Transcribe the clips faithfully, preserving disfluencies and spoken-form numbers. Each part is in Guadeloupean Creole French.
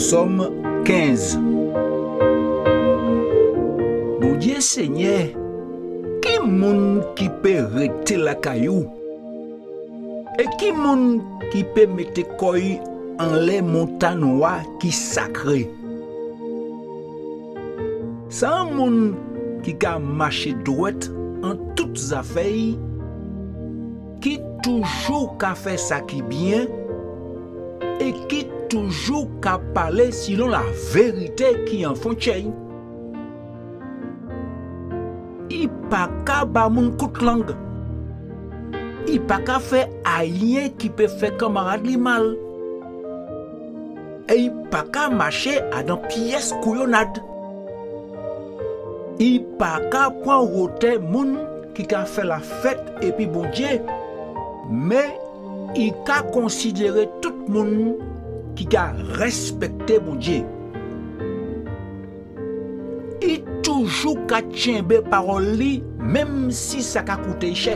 Sòm kenz. Bondié Senyè, ki moun ki pé rété lakay ou? É ki moun ki pé mété kò'y anlè montangn ou a ki sakré? Sa an moun ki ka maché dwet an tout zafè'y, ki toujou ka fè sa ki bien, é ki toujou ka palé silon lavérité ki an fon tjè'y. I pa ka ba moun kout lang. I pa ka fè ayen ki pé fè kanmarad li mal. É i pa ka maché adan pies kouyonnad. I pa ka pran wotè moun ki ka fè lafet épi Bondié, men i ka konsidéré tout moun ki ka respekté Bondié. I toujou ka tjenbé pawol li, menm si sa ka kouté'y chè.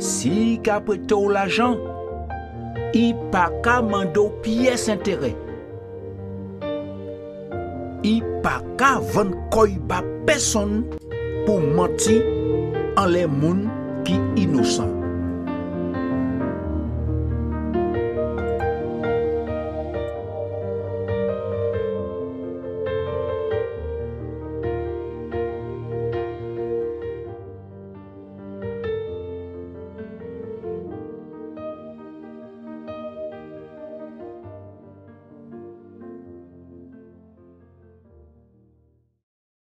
Si i ka prété'w lajan, i pa ka mandé'w pies entéré. I pa ka vann kò'y ba pèsonn pou manti anlè moun ki inosan.